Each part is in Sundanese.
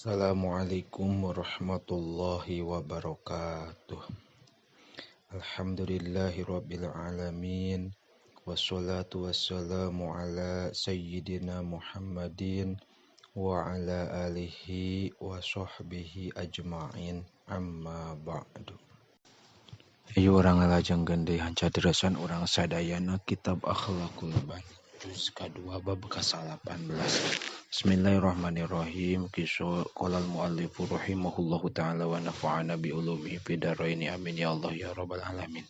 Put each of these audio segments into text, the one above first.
Assalamualaikum warahmatullahi wabarakatuh. Alhamdulillahi rabbil alamin. Wassalatu wassalamu ala sayyidina Muhammadin wa ala alihi wa sahbihi ajma'in. Amma ba'du. Ayo urang ngalajengkeun deui hancadresan urang sadayana kitab Akhlaqul Banat juz kadua bab ka-18. Bismillahirrahmanirrahim. Kisah qala al-muallifu rahimahullahu ta'ala wa nafa'ana bi ulumihi fid dharaini amin ya Allah ya rabbal alamin.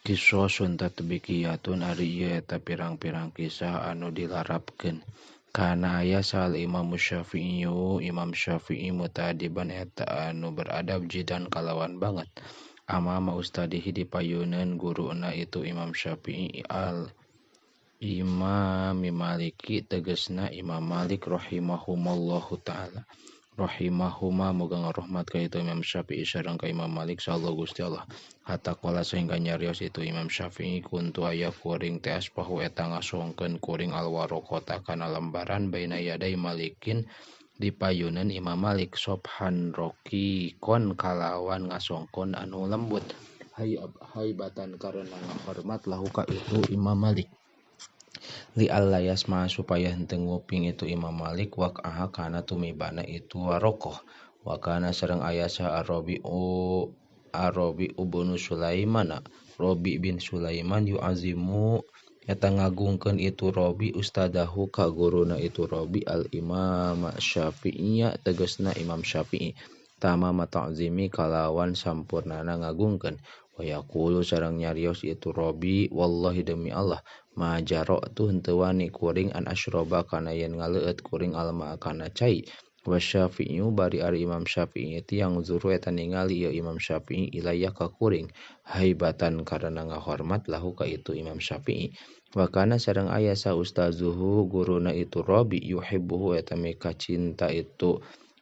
Kisah sun tatbikiyatun ari ieu eta pirang-pirang kisah anu dilarapkeun. Kana aya sal Imam Syafi'i, Imam Syafi'i mutadiban eta anu beradab jidan kalawan banget. Amama ustadihi dipayuneun guruna itu Imam Syafi'i al Imam Maliki tegesna Imam Malik rahimahumallahu taala. Rahimahuma moga ngarahmat ka itu Imam Syafi'i sareng ka Imam Malik sallallahu Gusti Allah. Hatta qala sehingga nyarios itu Imam Syafi'i kuntu aya kuring teh aspahu eta ngasongkeun kuring alwaraqata kana lembaran baina yaday Malikin dipayuneun Imam Malik sobhan roqiqon kalawan ngasongkon anu lembut haibatan karena ngahormat lahu ka itu Imam Malik. Li alla yasma supaya henteu nguping itu Imam Malik waqaha kana tumibana itu warokoh wa kana sareng aya saha Arabi ibnu Sulaiman Rabi bin Sulaiman yu'azimu eta ngagungkeun itu Rabi ustadahu ka guruna itu Rabi al Imam Syafi'i tegasna Imam Syafi'i tamama ta'zimi kalawan sampurnana ngagungkeun wa yaqulu sareng nyarios itu Rabi wallahi demi Allah ma jara'tu henteu wani kuring an asyraba kana yen ngaleueut kuring alma kana cai wa Syafi'i bari ari Imam Syafi'i tiyang zuru eta ningali ieu Imam Syafi'i ilayya ka kuring haibatan karena ngahormat lahu ka itu Imam Syafi'i wa kana sareng aya sa ustazuhu guruna itu Rabi yuhibbuhu eta mika cinta itu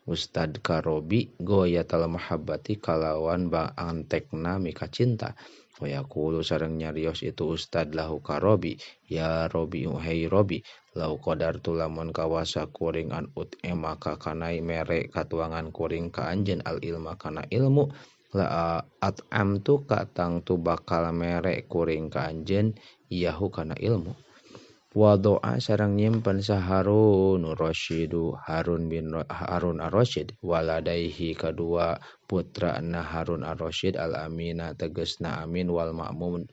Ustad ka Rabi goyatal mahabbati kalawan antekna mika cinta wa yaqulu sareng nyarios itu ustad lahu ka Rabi ya Rabi hei Rabi lau qadartu lamun kawasa kuring an ut'ima ka kanai mere katuangan kuring ka anjeun al ilma kana ilmu la at'amtu ka tangtu bakal mere kuring ka anjeun iyahu kana ilmu wa doa sareng nyimpen saharun Rasyidu Harun bin Harun Ar-Rasyid waladaihi kadua putrana Harun Ar-Rasyid al-Amina tegesna Amin wal Ma'mun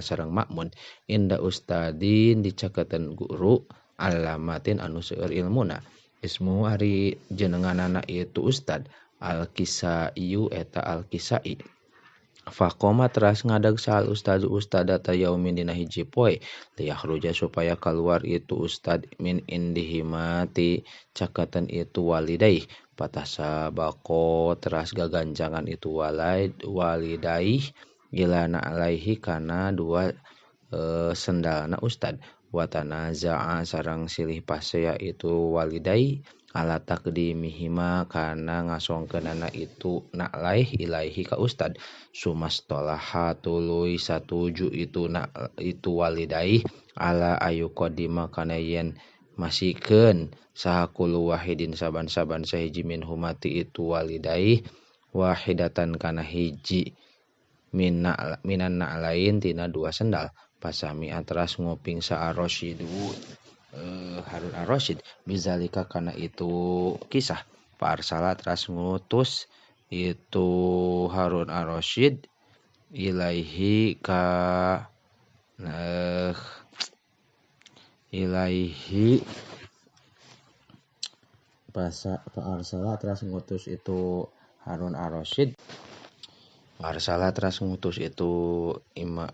sareng Ma'mun inda ustadin dicaketan guru alamatin anu seueur ilmuna ismu ari jenenganana itu ustad Al-Kisaiyu eta Al-Kisai faqoma teras ngadag sal ustad ustadata yaumin dina hiji poe liyakhruja supaya keluar itu ustad min indihimati cakatan itu walidaih patasabaqo teras gagancangan itu walidaih ila na'alaihi kana dua sendalna ustad watanaza'a sareng silih pasea itu walidai ala taqdimihima kana ngasongkeunana itu na'laih ilaihi ka ustad sumastolaha tuluy satuju itu na itu walidaih ala ayuqaddima kana yen masikeun saha kullu wahidin saban-saban sahiji min humati itu walidaih wahidatan kana hiji minan na'lain tina dua sendal pasami atras nguping sa Ar-Rasyidu Harun Ar-Rasyid bizalika kana itu kisah fa arsala teras ngutus itu Harun Ar-Rasyid ilaihi ka ilaihi fa arsala teras ngutus itu Harun Ar-Rasyid arsala teras ngutus itu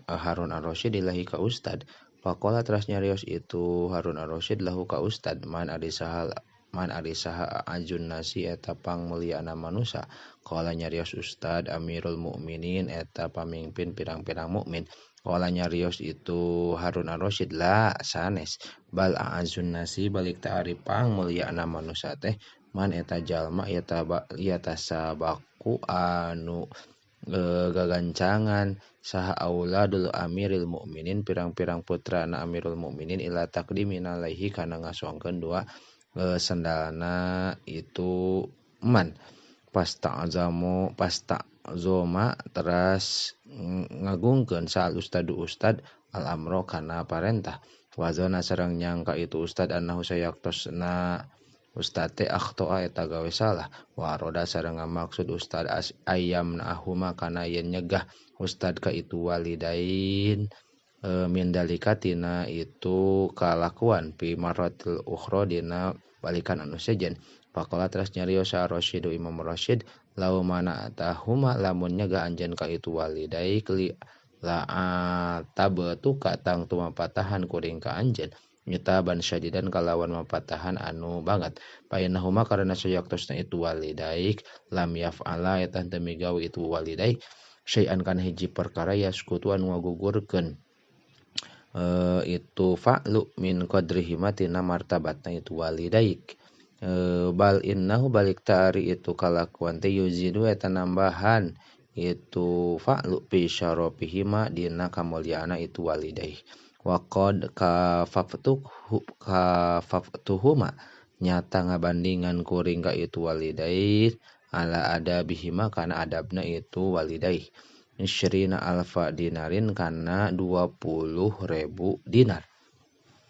Harun Ar-Rasyid ilahi ka ustad faqala teras nyarios itu Harun Ar-Rasyid lahu ka ustad man ari saha ajun nasi eta pangmulyana manusa qala nyarios ustad Amirul Mukminin eta pamimpin pirang-pirang mukmin qala nyarios itu Harun Ar-Rasyid la sanes bal a'azun nasi balik ta ari pangmulyana manusa teh man eta jalma yatasabaku anu gagancangan saha auladul amiril mukminin pirang-pirang putrana amirul mukminin ila taqdimin alaihi kana ngasongkeun dua sendalna itu man pasta'zamu pasta'zoma teras ngagungkeun sal ustadu ustad al amro kana parentah wazana sareng nyangka itu ustad annahu sayaktosna ustad teh akhtoa eta gawe salah waroda sareng ngamaksud ustad ayam nahuma kana yen nyegah ustad ka itu walidain min dalika tina itu kalakuan fi marratil ukhra dina balikan anu sejen. Faqala teras nyarios sa Rasyidu Imam Rasyid lau mana atahuma lamun nyegah anjeun ka itu walidaik li la tabtuka tangtu mapatahan kuring ka anjeun nyetaban syadidan kalawan mapatahan anu banget painahuma karena sayaktosna itu walidaik lam yaf'ala eta teu migawe itu walidaik syai'an kana hiji perkara yaskutu anu ngagugurkeun itu fa'lu min qadrihima tina martabatna itu walidaik bal innahu balik tari itu kalakuan teh yuzidu eta nambahan itu fa'lu fi syarafihima dina kamulyaana itu walidaih wa qad kafaftuhuma nyata ngabandingan kuring ka itu walidaih ala adabihima kana adabna itu walidaih isyrina alfa dinarin kana 20.000 dinar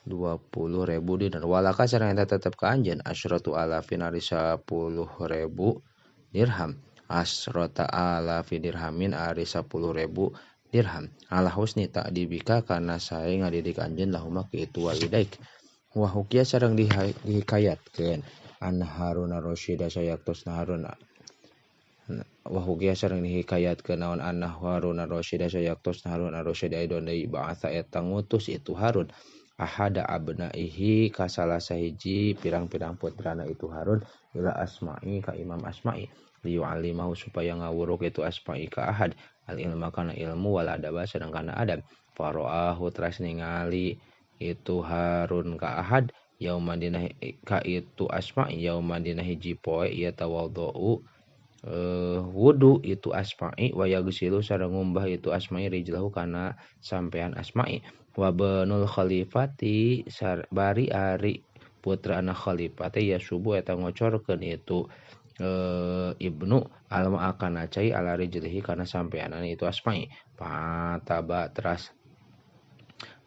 20.000 dinar walaka sareng eta tetep ka anjeun asyratu alafin ari 10.000 dirham asrata alafi dirhamin ari 10.000 dirham ala husni ta'dibika kana sae ngadidik anjeun lahuma ka itu walidaik wa hukiya sareng dihikayatkeun an Harun Rasyid sayaktosna Harun wa hukiya sareng dihikayatkeun naon anna Harun Rasyid sayaktosna Harun Rasyid aidon deui ba'atsa eta ngutus itu Harun ahada abnaihi ka salah sahiji pirang-pirang putrana itu Harun ila Asma'i ka Imam Asma'i liyu'allimahu supaya ngawuruk itu Asma'i ka ahad al ilma kana ilmu wal adaba sareng kana adab faro'ahu teras ningali itu Harun ka ahad yauman dina ka itu Asma'i yauman dina hiji poe ieu tawadhu wudu itu Asma'i wa yaghsilu sareng ngumbah itu Asma'i rijlahu kana sampean Asma'i wa banul khalifati bari ari putra anak khalifah teh ya subuh eta ngocorkeun itu ibnu alma akana cai ala rijlihi kana sampeanana itu Asma'i pataba teras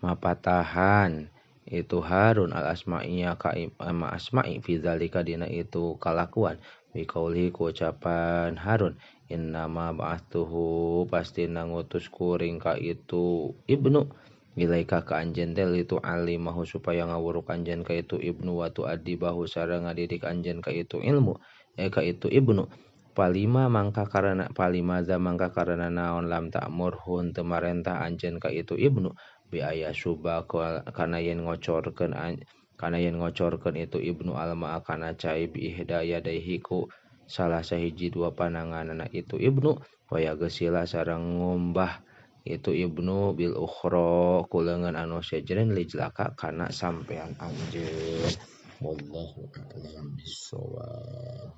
mapatahan itu Harun al Asma'i ka ama Asma'i fi zalika dina itu kalakuan bi qaulihi ku ucapan Harun innama ba'athuhu pasti ngutus kuring ka itu ibnu ilaika ka anjeun teh itu alimahu supaya ngawuruk anjeun ka itu ibnu wa tu'adibahu sareng ngadidik anjeun ka itu ilmu ka itu ibnu palima mangka karena palima za mangka karena naon lam ta'murhun teu marentah anjeun ka itu ibnu bi aya suba kana yen ngocorkeun itu ibnu alma kana cai bi ihda yadaihi ku salah sahiji dua pananganana itu ibnu wa yaghsila sareng ngumbah itu ibnu bil ukhra ku leungeun anu sejeun lijlaka kana sampean anjeun. Wallahu a'lam bissawab.